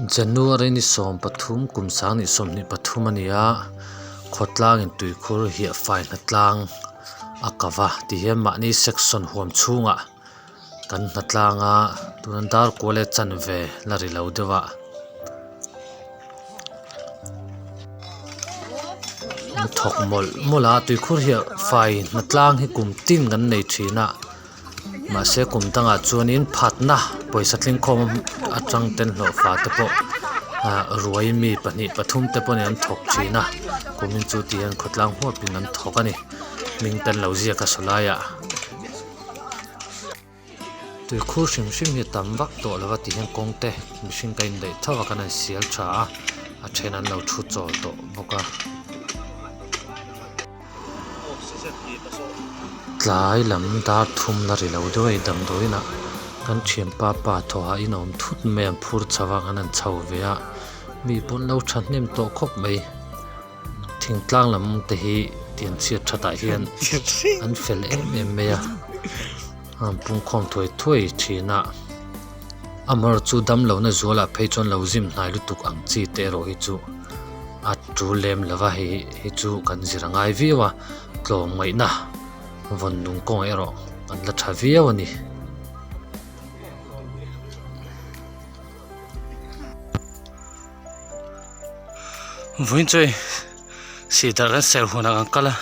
January ni 13 kum 2023 a ni a, khawtlangin tuikhur hiah fai hnatlang a kava tihian mahni section huam chhungah kan hnatlang a tuna dar kual leh chanve la ri lo deuh a. An thawk mawlh mawlh a tuikhur hiah fai hnatlang hi kum tin kan nei thin a. Mahse kum dangah chuanin phatna pawisa tling khawm atang ten hlawhfa te pawh ah ruai mi pahnih pathum te pawhin an thawk thin a kumin chu ti hian khawtlang huapin an thawk a ni hming ten lo ziak a saw laiah tuikhur hrim hrim hi a tam vak tawh lo va ti hian kawng te mihring ka indaih tho a kan han sial tha a a then an lo thu chawl tawh bawk a. Tlai lam dar thum la ri lo deuh a i damdawiin ah kan thianpa pa thawh ah in a awm thut mai a an phur chho a kan han chho ve a mi pawn lo thahnem tawh khawp mai thingtlang lam te hi tiang chhiat that ah hian an fel em em mai a an pungkhawm thuai thuai thin a amaherawhchu chu damlohna zualah phei chuan lo zim hnai lutuk ang chi te erawh hi chu. A tul lem lova hei hi chu kan zir a ngai viau a tlawm ngaihna vawn nung kawng erawh an la tha viau a ni. Vawiin chu hei sihdar kan ser hunah kan kal a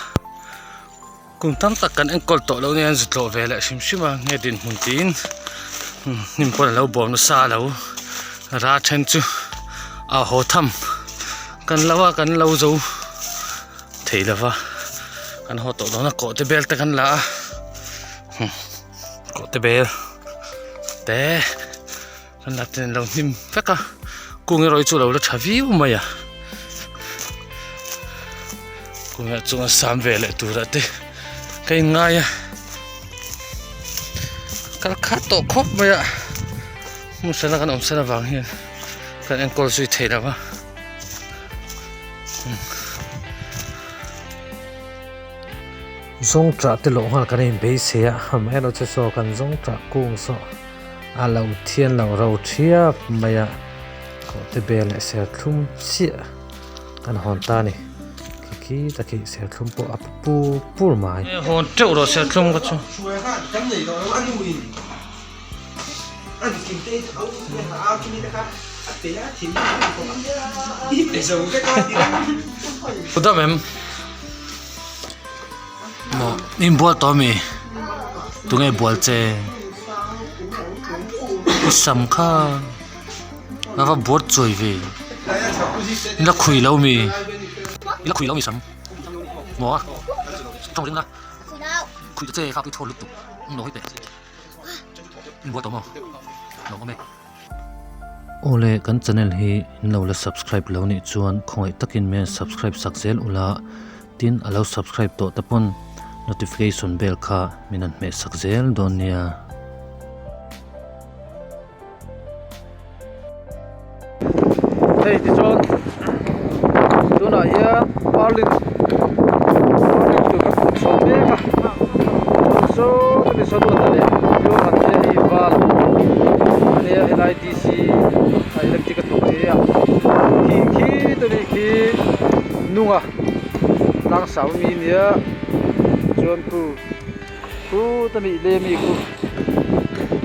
kum tam tak kan enkawl tawh loh nia an zu tlawh ve leh hrim hrim a nge dinhmun tiin hnim pawn alo bawm nasa alo ra then chu a haw tham kan lo a kan lo zo thei lova kan haw tawh dawn a kawh te bel te kan la a kawh te bel te kan la ten lo hnim vek a kung erawh hi chu alo la tha viau mai a kung ah chuan sam ve leh tur ah te ka in ngai a kal khat tawh khawp mai a hmun hrana kan awm san avang hian kan enkawl zui thei lo va. Zawngṭah te lawh nghal kan inbeisei a amaherawhchu saw kan zawngṭah kung saw. A lo thian lo ro thiap mai a, kawhte bel leh serthlum chiah kan hawn ta a ni. Khi khi ta khi serthlum pawh a pu pur mai. Hawn teuh rawh serthlum ka chu. Pu dam em? Maw inbual tawh ami? Tunge bual che? I sam kha a va buat chuai ve i la khui lo mi i la khui lo mi sam maw a tawng ring la khui ta che kha pui thawl lutuk naw hi teh inbual tawh maw lawm awm e. Awle kan channel hi in lo la subscribe lo nih chuan khawngaih takin min subscribe sak zel ula tin a lo subscribe tawh te pawn notification bell kha min han hmeh sak zel dawn nia. Hei tichuan tunah hian parlin parlin tur kan hmu chho mek a saw chumi saw ruata leh pure an nia hei val a nia helai D C a electric a thawk hi a khi khi te nih khi nunga tlang sau ami nia chuan khu khu te nih lem mi khu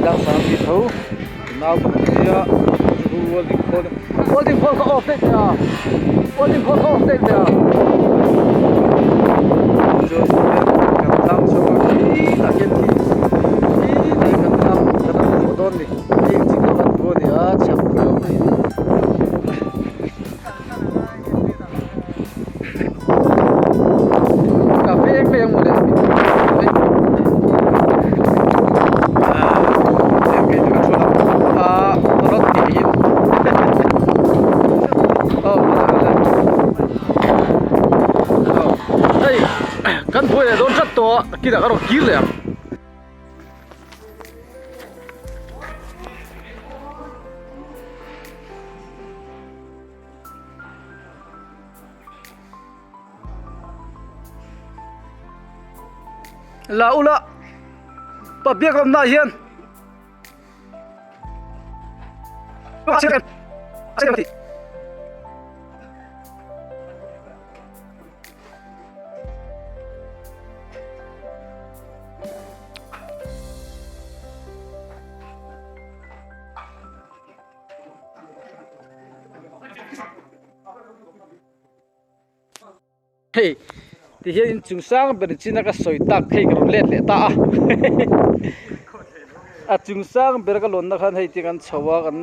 tlang sau ami tho nau pakhat nia chu welding khawl welding khawl kha off daih teh a welding khawl kha off daih teh a chuan kan tlang chho a khitah khian khi khitah hian kan tlang kan han zawh dawn a ni hei engtin nge kan bu a ni a chhak lam a ni. Cafe em em mawle hei kan buai leh dawn tlat tawh a kinah ka rawn kir leh ang. La ula pa biak awmna ah hian. Hei ti hian in chung sang ber chin a ka sawi tak hei ka rawn let leh ta a a chung sang ber ka lawnna khan hei ti kan chho a kan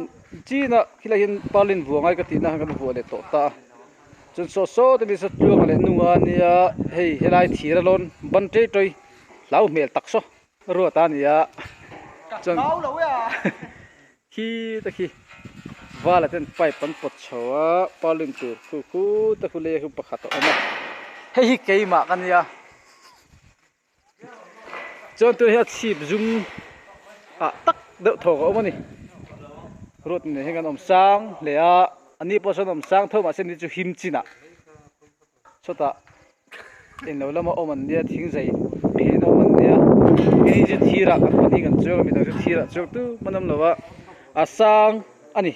chin a khilai hian parlin vuah ngai ka tihna khan kan vuah leh tawh ta a chuan saw saw te mi saw tluanga leh nunga ania hei helai thir a lawn ban tei tawi hlau hmel tak saw ruat a ni a chuan khi te khi vala ten pipe an pawt chho a parlin tur khu khu te khu lei khu pakhat a awm a hei hi keimah ka nia chuan tunah hian a chhip zum ah tak deuh thawk a awm a ni ruat nen hian kan awm sang hle a a ni pawh sawn awm sang tho mahse ni chu him chinah Chutah englo lama awm an nia thingzai phen a awm an nia kei chu thirah kan pahnih kan chuang a midang chu thirah chuang tu hman awm lo a a sang a ni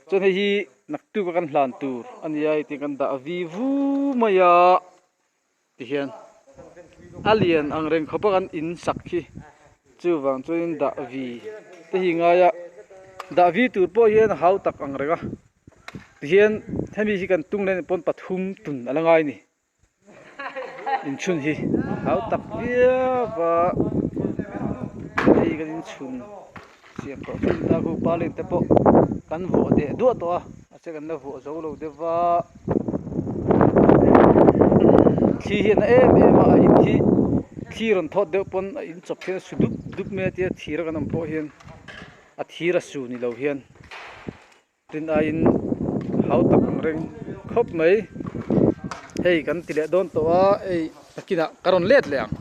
chuan hei hi naktuk a kan hlan tur a nia hei tiang kan dah vi vu mai a tihian a lian ang reng khawp a kan in sak khi chuvang chuanin dah vi te hi ngai a dah vi tur pawh hian a hau tak ang reng a. Tihian hemi hi kan tung leh pawn pathum tun a la ngai a ni inchhun hi hau tak viau va hei kan inchhun siam tawh thin ta khu palin te pawh kan vuah deh duah tawh a mahse kan la vuah zo lo deuh va thli hian a em em a a in hi thli rawn thawt deuh pawn a in chawp hian a su dup dup mai a tia thir a kan awm pawh hian a thir a su ni lo hian. Tin aiin hau tak ang reng khawp mai. Hei kan ti leh dawn tawh a, hei nakinah ka rawn let leh ang.